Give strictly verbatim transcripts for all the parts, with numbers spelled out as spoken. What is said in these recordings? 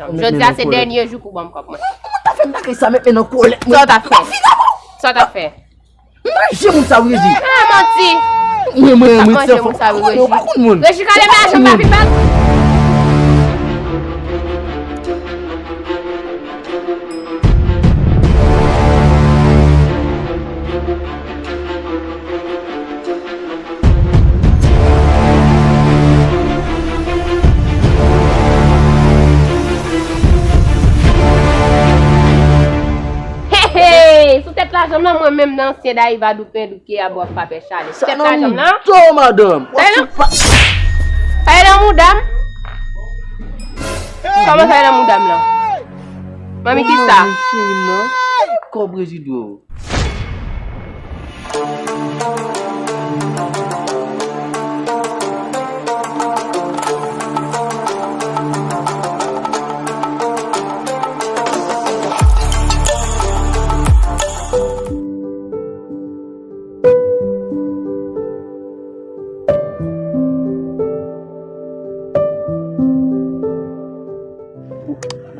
Jodi a se dènye jou pou ban m kòb mwen. Mwen ta fè m lakay sa, met men nan kòlèt mwen. Sa w t ap fè? Sa w t ap fè? Manje moun sa wi, Regi. Ah, manti. Mwen, mwen, mwen, manje moun sa wi, Regi. Regi, kale men ajan pa vin bal. Hey, hey! Sou tèt lajan m nan, mwen menm nan ansyen Dayiva Dupendouke a bò papè chale. Sou tèt lajan m nan. Sa nan mouda w, madanm. Sa ye nan mouda m? Kòman sa ye nan mouda m lan? Manmi, ki sa? Kòb Regi dwe w.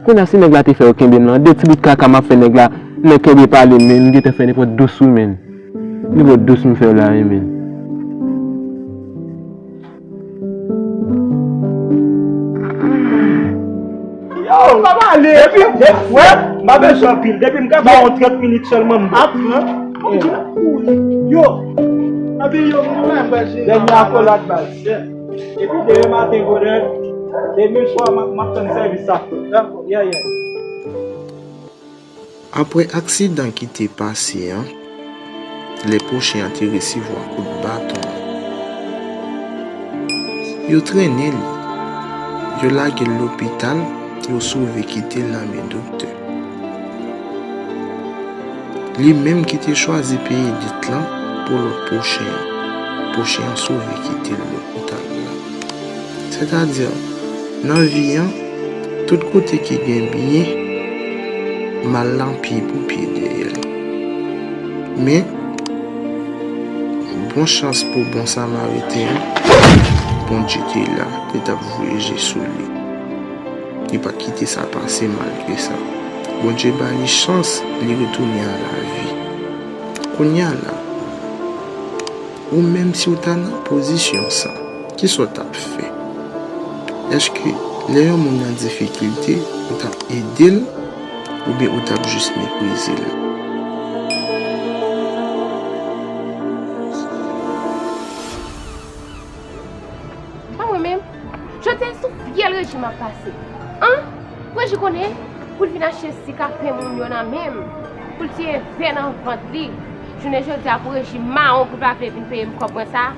Kounye a, si nèg la te fè yo kenbe m lan, de ti bout kaka m ap fè nèg la, nèg kenbe pale m, men m gentan fè nenpòt dous wi, men. Nenpòt dous m fè yo la wi, men. Yo, m ap ale. Depi, depi, wè, m pa bezwen anpil. Depi m ka ba yon trant minit sèlman, m bon. Ap pran. Kòm di l ap kouri. Yo. Abi yo, mwen menm, mwen jere. Dènye akolad baz. Epi demen maten, brother, demen swa, m ap, m ap tann sèvis sa. Dakò. Yeah, yeah. Apre aksidan ki te pase an, lè pwochen an te resevwa kout baton an, yo trennen li, yo lage l lopital, yo sove kite l nan men doktè. Li menm ki te chwazi peye dèt lan pou lòt pwochen an, pwochen an sove kite l lopital la. Sètadi, nan vi an, tout kote ki gen byen, mal lan pye pou pye dèyè l. Men, bon chans pou bon Samariten an, Bondye te la, li t ap voye je sou li. Li pa t kite sa pase malgre sa. Bondye ba li chans, li retounen a lavi. Kounye a la, ou menm si w ta nan pozisyon sa, kisa w t ap fè? Èske lè yon moun nan difikilte, ou t ap ede l, oubyen ou t ap jis meprize l? Pa mwen menm. Jodi a sou fyèl Regi m ap pase. An? Regi konnen pou l vin achte sik ak pen moun yo nan men m, pou l tiye vè nan vant li. Jounen jodi a pou Regi mawon pou l pa vle vin peye m kòb mwen sa.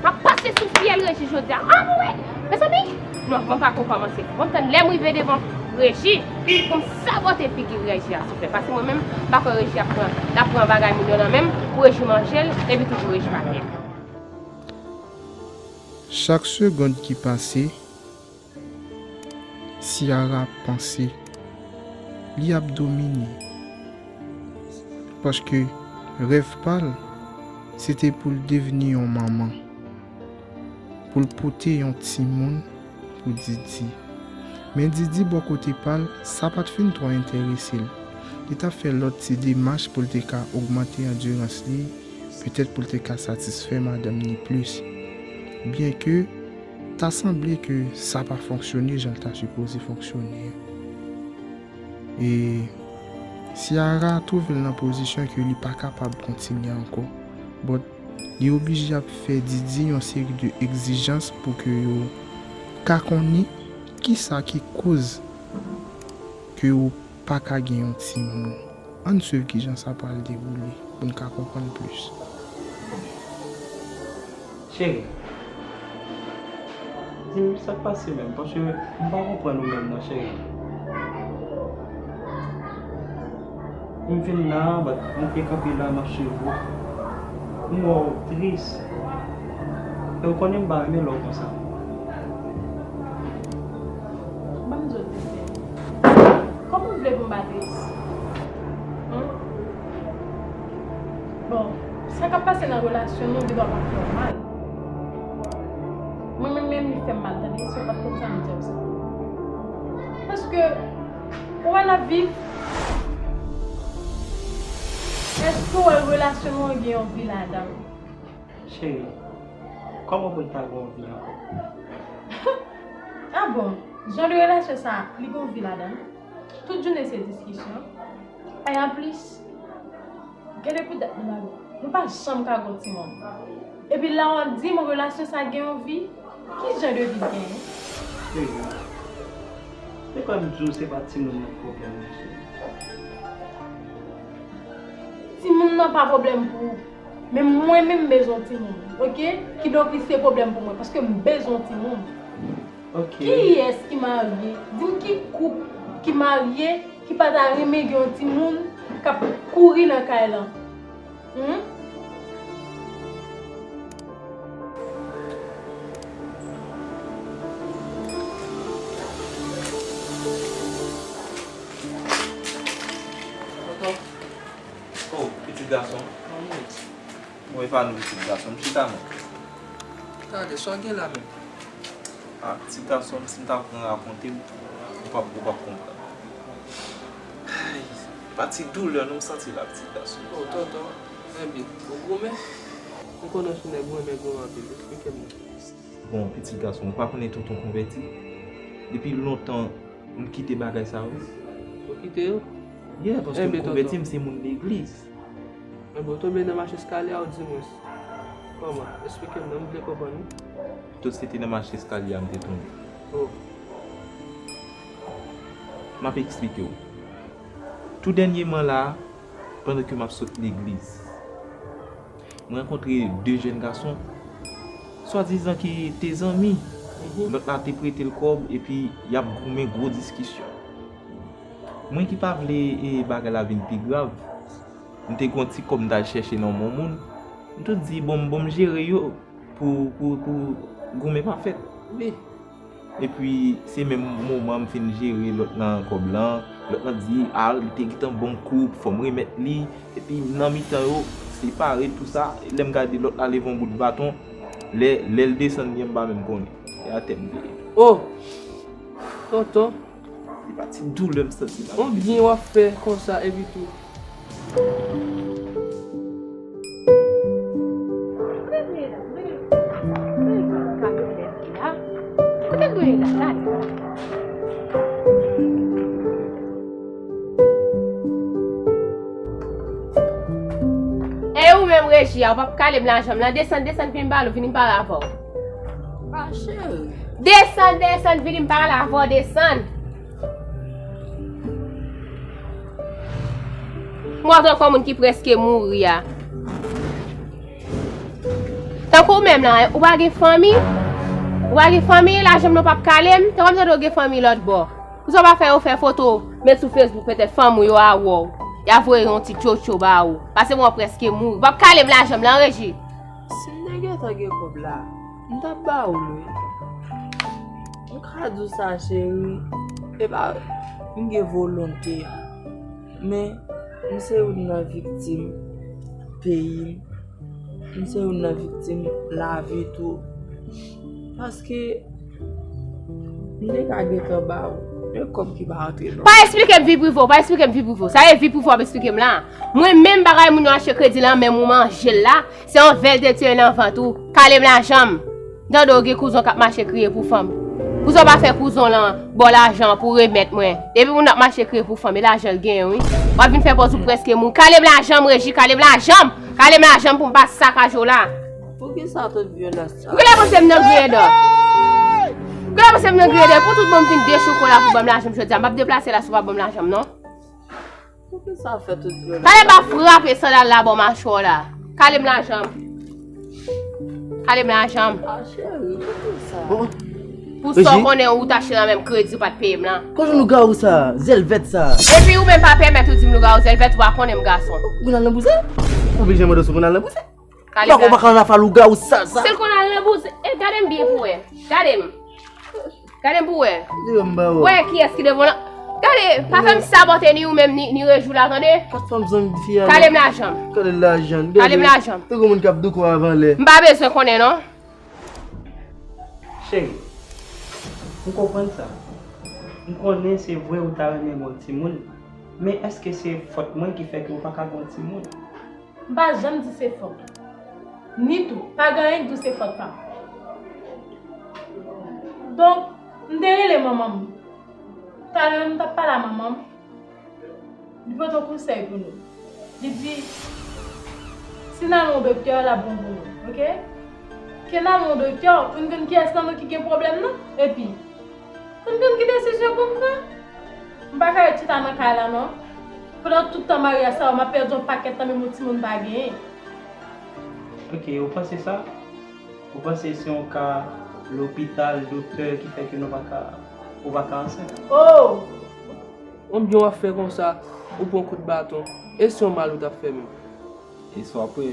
M ap pase sou fyèl Regi jodi a. An, wi! Mezanmi, non, ban m pa ko kòmanse. Ban m tann lè m rive devan Regi pou m sabote figi Regi a, souple. Paske mwen menm, m pa kwè Regi ap pran, l ap pran bagay moun yo nan men m pou Regi manje l, epi tou pou Regi pa peye m. Chak segonn ki pase, Ciara ap panse. Li ap domine. Paske rèv pa l, se te pou l devni yon manman. Pou l pote yon timoun pou Didi. Men Didi bò kote pa l, sa pa t fin twò enterese l. Li t ap fè lòt ti demach pou l te ka ogmante andirans li, petèt pou l te ka satisfè madanm ni plis. Byenke ta sanble ke sa pa fonksyone jan l ta sipoze fonksyone. E Ciara twouve l nan pozisyon ke li pa kapab kontinye ankò. But li oblije ap fè Didi yon seri de egzijans pou ke yo ka konnen kisa ki koz ke yo pa ka gen yon timoun. Ann swiv kijan sa pral dewoule pou n ka konprann plis. Cheri, di m sa k pase menm, paske m pa konprann ou menm non, cheri. M vin la, but m te kanpe la, m ap swiv ou. M wè w tris. E w konnen m pa renmen lè w konsa. Ban m di w, Didi. Kòman w vle pou m pa tris? Hmm? Bon, sa k ap pase nan relasyon nou, li pa pa fè w mal. Mwen menm, menm li fè m mal, tande, si w pa t konn sa, m di w sa. Paske, ou wè n ap viv. Èske w wè relasyon nou an gen yon vi ladan l? Cheri, kòman pou l ta gen yon vi ankò? Ah bon, jan de relasyon sa, li gen yon vi ladan l? Tout jounen se diskisyon. E anplis, gade pou dat nou mare. Nou pa janm ka gen timoun. Epi la w ap di m relasyon sa gen yon vi? Ki jan de vi l genyen? Cheri, se kwè m di w se pa timoun nan k pwoblèm nan, cheri. Timoun nan pa pwoblèm pou ou. Men mwen menm m bezwen timoun, oke? Kidonk li se pwoblèm pou mwen, paske m bezwen timoun. Ok. Kiyès ki marye? Di m ki koup ki marye ki pa ta renmen gen yon timoun k ap kouri nan kay lan? Hmm? Tonton. Oh, pitit gason. Mwen epanye pitit gason m, chita non. Gade, sa w gen la menm? Ah, pitit gason m, si m ta pran rakonte w, ou p ap, ou p ap konprann. Ay, pati doulè nou m santi la, pitit gason m. Oh, tonton, enben, ou goumen? M konnen w se nèg ou renmen goumen anpil, eksplike m non. Bon, pitit gason m, ou pa konnen tonton konvèti? Depi lontan, m kite bagay sa yo. Ou kite yo? Yeah, paske m konvèti, m se moun legliz. Men bon, tonbe nan mach eskalye a, ou di mwen. Kòman? Eksplike m non, m vle konprann wi. Pito se te nan mach eskalye a m te tonbe. Oh. M ap eksplike w. Tou dènyèman la, pandan ke m ap sot legliz, mwen rankontre de jèn gason, swadizan ki te zanmi. Mhm. Lòt la te prete l kòb, epi y ap goumen, gwo diskisyon. Mwen ki pa vle, e, bagay la vin pi grav, m te gen yon ti kòb m t al chèche nan yon moun. M tou di, bon, bon, m jere yo pou, pou, pou goumen pa fèt. Wi. Epi, se menm moman m fin jere lòt lan kòb lan, lòt lan di, a, li te gentan ban m kou, fò m remèt li. Epi, nan mitan yo, separe tou sa, lè m gade lòt la leve yon bout baton, lè, lè l desann li an, m pa menm konnen. E atè m te ye. Oh! Tonton. Se pa ti doulè m santi la. Konbyen w ap fè konsa epi tou? Kote l dwe ye la? Gade. E ou menm, Reji a, ou p ap kale m lajan m lan? Desann, desann, vin m pale, vin m pale avè w. Ah, cheri. Desann, desann, vin m pale avè w, desann. Mò tankou moun ki prèske mouri a. Tankou w menm lan, ou pa gen fanmi? Ou pa gen fanmi, lajan m nan p ap kale m? Tankou m tande w gen fanmi lòt bò. Poukisa w pa fè yo fè foto, met sou Facebook, petèt fanmi w yo a wè w. Y a voye yon ti tchotcho ba ou. Pase mwen prèske mouri. W ap kale m lajan m lan, Reji. Si m te gentan gen kòb la, m t ap ba ou l wi. M ka di w sa, cheri. E pa m gen volonte a. Men, m se youn nan viktim peyi m. M se youn nan viktim lavi tou. Paske, m te ka gentan ba ou. Men kòb ki pa antre non. Pa eksplike m vi prive w, pa eksplike m vi prive w. Sa e vi prive w ap eksplike m la? Mwen menm bagay moun yo achte kredi lan, menm ou manje l la, se yon vèl te tire nan vant ou. Kale m lajan m. M tande w gen kouzon k ap mache kriye pou fanm. Poukisa w pa fè kouzon lan ba w lajan pou remèt mwen? Depi moun ap mache kriye pou fanm, e lajan l genyen wi. W ap vin fè pòz ou prèske mouri. Kale m lajan m, Reji, kale m lajan m. Kale m lajan m pou m pa sakaje w la. Poukisa tout vyolans sa? Ou genlè panse m nan griyen dò? Ou genlè panse m nan griyen dò? Pou tout bon m fin dechouke w la pou ban m lajan m jodi a. M p ap deplase la si w pa ban m lajan m non. Poukisa w fè tout vyolans sa? Talè m ap frape sandal la bò machwè w la. Kale m lajan m. Kale m lajan m. Ah, cheri, poukisa? Pou sa w konnen ou t achte nan men m, kredi w pa t peye m lan. Kote lougawou sa? Zèl vèt sa? Epi ou menm pa pèmèt ou di m lougawou, zèl vèt, ou pa konnen m gason. Ou konn al nan bouzen? Ou oblije mande si w konn al nan bouzen? Ou pa konn al nan afè lougawou sal sa? Si l konn al nan bouzen, e gade m byen pou wè. Gade m. Gade m pou wè. Wè kiyès ki devan w lan. Gade, pa fè m sabote ni ou menm ni, ni Rejou la, tande. Kale m lajan m. Kale lajan m. Kale m lajan m. Tankou moun k ap douko avan lè. M pa bezwen konnen non. Cheri, m konprann sa. M konnen se vre ou ta renmen gen yon timoun, men èske se fòt mwen ki fè ke ou pa ka gen yon timoun? M pa janm di se fòt ou. Ni tou, pa gen anyen k di w se fòt pa m. Donk, m te rele manman m. Talè menm m t ap pale a manman m. Li pote yon konsèy pou nou. Li di, si n al yon doktè, l ap bon pou nou. Oke? Ke n al yon doktè, pou n konn kiyès nan nou ki gen pwoblèm nan. Epi, pou n konn ki desizyon pou n pran. M pa ka ret chita nan kay la, non. Pandan tout tan maryaj sa yo, m ap pèdi yon pakèt tan, menm yon timoun m pa genyen. Ok, ou panse sa? Ou panse se yon ka lopital, doktè ki fè ke nou pa ka, ou pa ka ansent? Oh! Konbyen w ap fè konsa, ou pran kout baton, e se yon mal ou t ap fè menm? E sa w ap wè,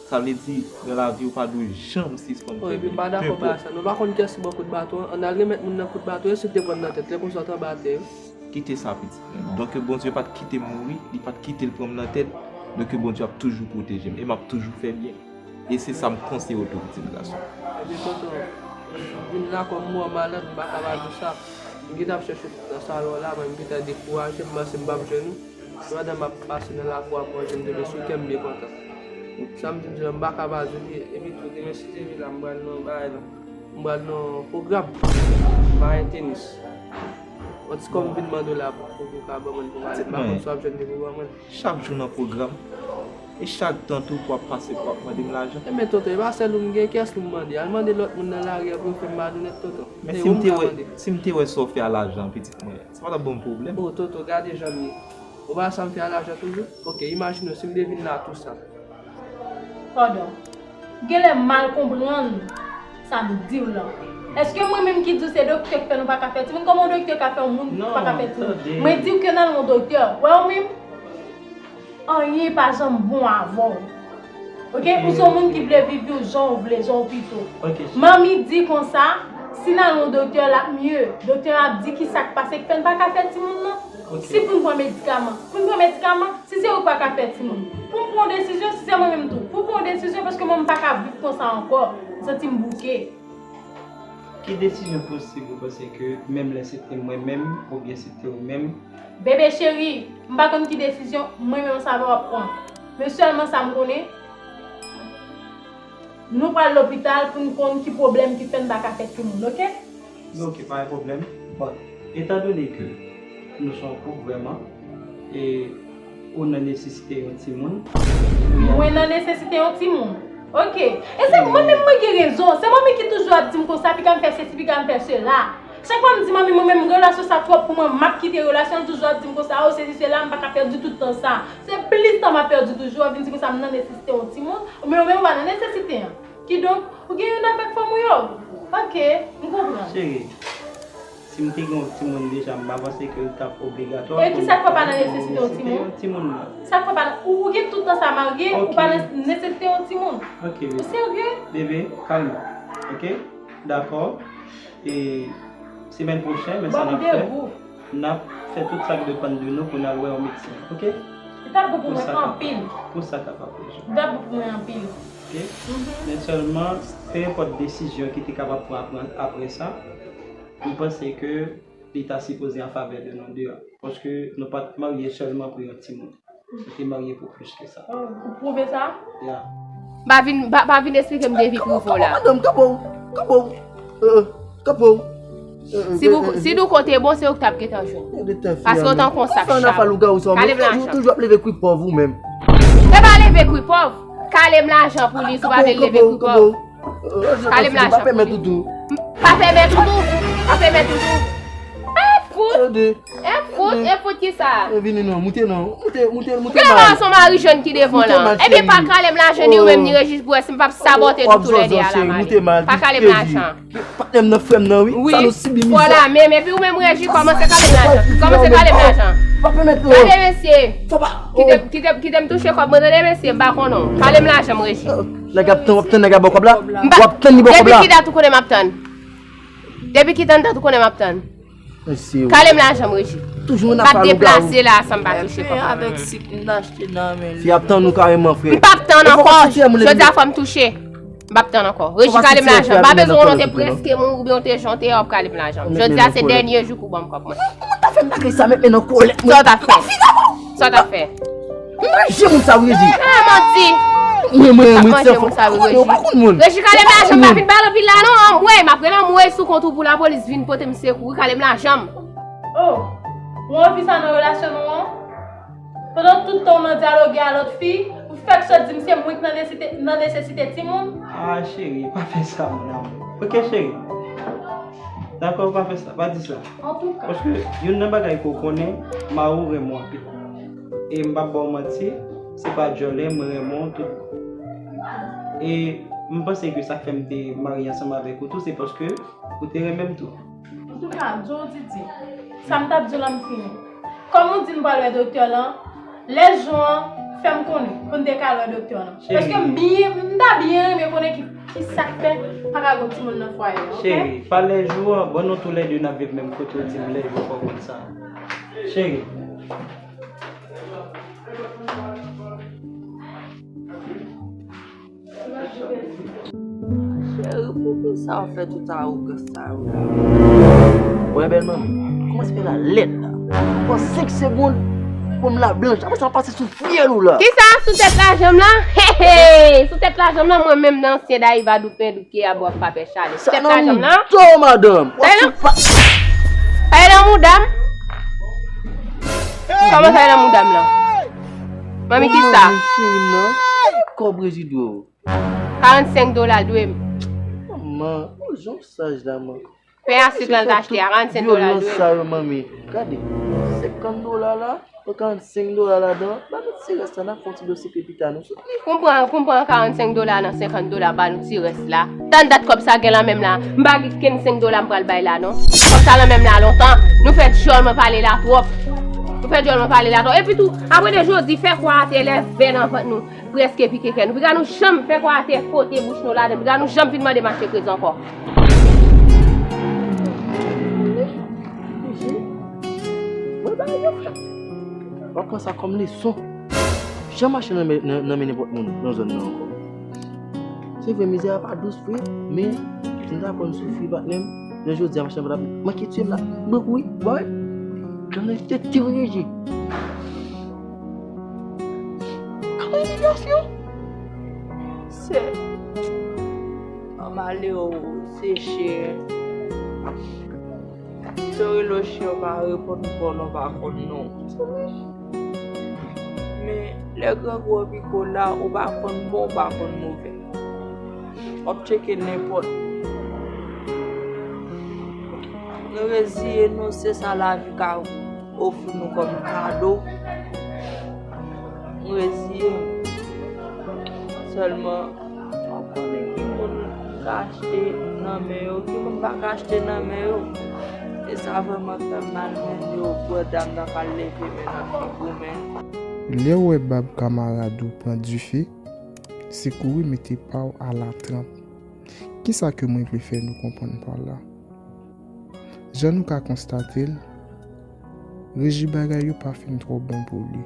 sa vle di, nan lavi ou pa dwe janm sispann fè byen. Epi m pa dakò bagay sa, nou pa konn kiyès ki ba w kout baton an, ann al remèt moun nan kout baton, e si w te pran l nan tèt, lè konsa w t anba atè wi. Kite sa pitit mwen. Donk Bondye pa t kite m mouri, li pa t kite l pran m nan tèt. Donk Bondye ap toujou pwoteje m e m ap toujou fè byen. E se sa m konseye w tou pitit gason. Ebyen tonton, vin la kòm mwen malad, m pa ka pa di w sa. M gentan ap chèche w tout nan salon an la, men m gentan dekouraje, m panse m p ap jwenn ou. Pandan m ap pase nan lakou a, m wè w jwenn demen sou kè m byen kontan. Sa m di w la, m pa ka pa di w li, epi tou demen si Dye vle la, m pral nan yon bagay la. M pral nan yon pwogram. M pa gen tenis. Yon ti kòb m vin mande w la pou pou ka ban mwen pou m ale. M pa konn si w ap jwenn li pou ban mwen. Chak jou nan pwogram. E chak tan tou pou w ap pase pou w ap mande m lajan. Ebyen tonton, e pa sèl ou m gen, kiyès pou m mande? Al mande lòt moun nan lari a pou yo fè m madonet tonton. Men si m te wè, si m te wè sa w fè a lajan pitit mwen, sa pa t ap ban m pwoblèm? Oh tonton, gade jan m ye. Ou pa wè sa m fè a lajan toujou? Ok, imajine w si m te vin la tou sa. Padon. Genlè m mal konprann sa m di w lan. Èske mwen menm ki di w se doktè k fè nou pa ka fè timoun? Kòman yon doktè ka fè yon moun pa ka fè timoun? Mwen di w ke n al yon doktè. Wè w menm? Anyen pa janm bon avè w. Ok? Ou se yon moun ki vle viv vi w jan w vle, jan w pito. Manmi di konsa, si n al yon doktè, l ap mye. Doktè a ap di kisa k pase k fè n pa ka fè timoun nan. Si pou n pran medikaman, pou n pran medikaman. Si se ou k pa ka fè timoun, pou m pran yon desizyon, si se mwen menm tou, pou pran yon desizyon, paske mwen m pa ka viv konsa ankò, m santi m bouke. Ki desizyon posib ou panse ke menm lè se te mwen menm oubyen se te ou menm? Bebe cheri, m pa konn ki desizyon mwen menm sa w ap pran. Men sèlman sa m konnen, nou pral lopital pou n konn ki pwoblèm ki fè n pa ka fè timoun, oke? Men oke, pa gen pwoblèm. Bon, etandone ke nou se yon koup vrèman, e ou nan nesesite yon timoun. Mwen nan nesesite yon timoun. Oke. E se mwen menm mwen gen rezon. Se manmi ki toujou ap di m konsa, piga m fè sesi, piga m fè sela. Chak fwa m di manmi, mwen menm relasyon sa twòp pou mwen, m ap kite relasyon, l toujou ap di m konsa, o sesi sela, m pa ka pèdi tout tan sa. Se plis tan m ap pèdi toujou, w ap vin di konsa m nan nesesite yon timoun, men ou menm ou pa nan nesesite an. Kidonk, ou gen youn avèk fanm ou yo. Oke, m konprann. Cheri, si m te gen yon timoun deja, m pa panse ke l t ap obligatwa. E kisa k fè w pa nan nesesite yon timoun? Sa k fè w pa nan, ou, ou gen tout tan sa marye, ou pa nan nesesite yon timoun. Ou serye? Bebe, kalme. Oke? Dakò. E semèn pwochèn, men sa n ap fè, n ap fè tout sa k depann de nou pou n al wè yon medsen, oke? Li t ap bon pou mwen anpil. Pou sa kapab rezoud. Li t ap bon pou mwen anpil. Oke? Men sèlman, pe enpòt desizyon ki te kapab pran apre, apre sa, m panse ke li ta sipoze an favè de nou de a. Paske nou pa t marye sèlman pou yon timoun. Ou te marye pou plis ke sa. Ou pwouve sa? Ya. Pa vin, pa, pa vin esplike m de vi prive w la. Madanm, kanpe w, kanpe w, kanpe w. Si Douko te bon, se ou ki t ap gentan jwenn. Paske w tankou yon sak chab. Kale m lajan. Toujou ap leve kwi pòv ou menm. Se pa leve kwi pòv. Kale m lajan pou li, si w pa vle l leve kwi pòv. Kale m lajan pou li. Pa fèmen toutou. Pa fèmen toutou. Pa fout. E fout, e fout kisa? E vini non, moute non. Moute, moute, moute mal. Ou genlè wè se yon mari jèn ki devan w lan. Ebyen pa kale m lajan ni ou menm ni Regi pou wè si m p ap sabòte nou toulède a la mari. Pa kale m lajan. Patnè m nan, frè m nan wi. Sa nou sibi mizè. Wi, fò la menm, epi ou menm Regi, kòmanse kale m lajan. Kòmanse kale m lajan. Gade mesye. Kite m touche kòb mwen tande mesye, m pa konnen w. Kale m lajan m Regi. Nèg ap tann, w ap tann nèg la ba w kòb la? W ap tann li ba w kòb la? Depi ki dat ou konnen m ap tann? Depi ki tan dat ou konnen m ap tann? Kale m lajan m Regi. M p ap deplase la san m pa touche kòb mwen. Avèk sik m t achte nan men li. Fi ap tann ou kareman frè. M p ap tann ankò. Jodi a fò m touche. M p ap tann ankò. Reji, kale m lajan m. M pa bezwen w non, te prèske mouri oubyen w te jan w te ye, w ap kale m lajan m. Jodi a se dènye jou pou w ban m kòb mwen. Kòman w ta fè m lage sa, met men nan kòlèt mwen? Sa w t ap fè? Sa w t ap fè? M manje moun sa wi, Reji. Ah, manti. Mwen, mwen, mwen, manje moun sa wi, Reji. Reji, kale m lajan m, pa fin pale anpil la non. Anmwey, m ap rele anmwey sou kont ou pou lapolis vin pote m sekou wi, kale m lajan m. Oh, ou anvi sa nan relasyon nou an? Pandan tout tan w nan dyaloge a lòt fi, ou fèk sot di m se mwen k nan nesesite, nan nesesite timoun. Ah, cheri, pa fè sa, mon amour. Ok, cheri. Dakò, pa fè sa, pa di sa. Antouka. Paske youn nan bagay ke w konnen, mari w renmen w anpil. E m p ap ba w manti, se pa djòlè, mwen renmen w tout. E m panse ke sa k fè m te marye ansanm avèk ou tou, se paske ou te renmen m tou. Antouka, Djo Didi, sa m t ap di w la m fini. Kòm ou di n pral wè doktè lan, lè jou an, fè m konnen pou n te ka al wè doktè lan. Paske m byen, m ta byen renmen konnen ki, ki sa k fè pa ka gen timoun nan fwaye an, ok? Cheri, pa lè jou an, bon, nou toulède n ap viv menm kote, ou di m lè jou fò konn sa. Cheri. Cheri, poukisa w fè tout awogans sa yo la? Wè bèl manmi, kòmanse fè la lèd la. Pran senk segonn pou m la blanch. Apre sa, w pase sou fyèl ou la. Kisa sou tèt lajan m lan? He, he! Sou tèt lajan m lan, mwen menm nan ansyen Dayiva Doupendou ki a bò ak papè chale. Sou tèt lajan m lan? Sa nan mouda w, madanm. Sa nan mouda m? Kòman sa nan mouda m lan? Manmi, kisa? Manmi cheri m nan, kòb rezido. Karannsenk dola l dwe m. Manman, ou jan w saj la, man. Pen a sik lan l t achte a, karannsenk dola l dwe m. Vyolans sa yo, manmi. Gade, senkant dola la, pran karannsenk dola ladan, ba nou ti rès la, n ap fè yon ti dosye pita nou sou li. Konprann, konprann karannsenk dola nan senkant dola, ba nou ti rès la. Tann dat kòb sa gen lan men m la. M pa gen kenn senk dola m pral bay la, non. Kòb sa lan men m la lontan. Nou fè djòl mwen pale la twòp. Nou fè djòl mwen pale la twòp. Epi tou, apre de jodi, fè kwa atè lè vè nan vant nou. Prèske pike kè nou. Piga nou janm fè kwa atè, fote bouch nou ladan. Piga nou janm vin mande mache krezi ankò. Mwen ba yo fè. W ap pran sa kòm leson. Janm mache nan men, nan, nan men nenpòt moun nan zòn nan ankò. Se vre, mizè a pa dous vre, men si m ta aprann soufri, patnè m, jounen jodi a, machin nan pa t ap manke tiye m la. Mwen kouri, w pa wè? Jan nèg te tire je. Kòman imilyasyon? Se an male o, se chen. Si w rele w chen, yo pa reponn, bon, non, pa konn non. Men, lè grangou an pike w la, ou pa konn bon, ou pa konn move. W ap tcheke nenpòt. Nou reziye nou, se sa lavi ka ofri nou kòm kado. M reziye m. Sèlman, w ap konnen ki moun ka achte nan men yo, ki moun pa ka achte nan men yo. E sa vrèman fè m mal, men yo, bwè dam nan ka leve men nan figi w, men. Lè w wè bab kamarad ou pran dife, se kouri mete pa w alatranp. Kisa ke mwen vle fè nou konprann pa la? Jan nou ka konstate l, Reji, bagay yo pa fin twò bon pou li.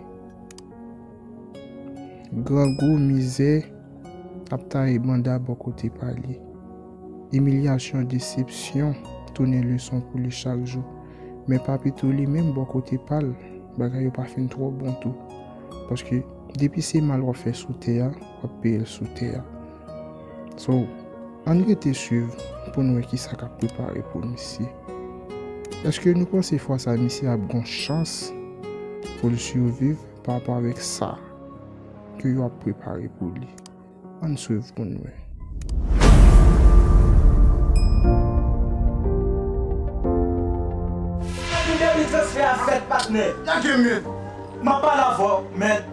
Grangou, mizè ap taye banda bò kote pa li. Imilyasyon, desepsyon tounen leson pou li chak jou. Men Papito li menm bò kote pa l, bagay yo pa fin twò bon tou. Paske depi se mal w ap fè sou tè a, w ap peye l sou tè a. So, ann rete swiv pou n wè kisa k ap prepare pou misye. Èske nou panse fwa sa misye ap gon chans pou l siviv pa rapò avèk sa ke yo ap prepare pou li? Ann swiv pou n wè. Depi transfè a fèt, patnè. Lage men. M ap pale avè w, men.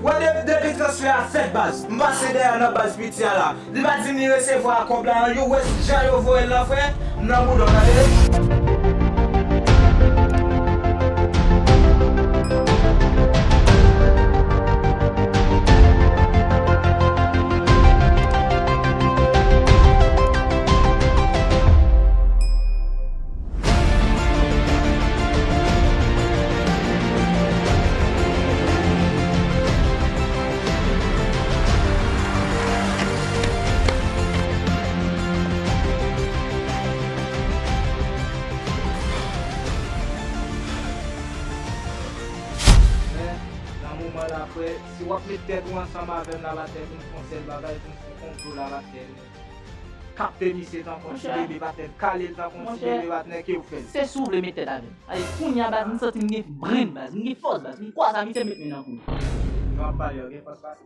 Wè, de-, depi transfè a fèt, baz, m pase dèyè nan baz piti a la. Li pa di m li resevwa kòb la an, yo wè jan yo voye l lan, frè, m nan bouda w, tande. Mwen la, frè, si w ap met tèt ou ansanm avè m la, patnè, pou n fè yon sèl bagay, pou n fè yon konplo la, patnè, nou kapte misye tankou yon ti bebe, patnè, kale l tankou yon ti bebe, patnè, ke w fè l. Se si w vle met tèt avè m. Ay, kounye a, baz, m santi m gen brenn, baz, m gen fòs, baz, m kwaz a misye met men nan kou. Jan w ap pale, w gen fòs pase.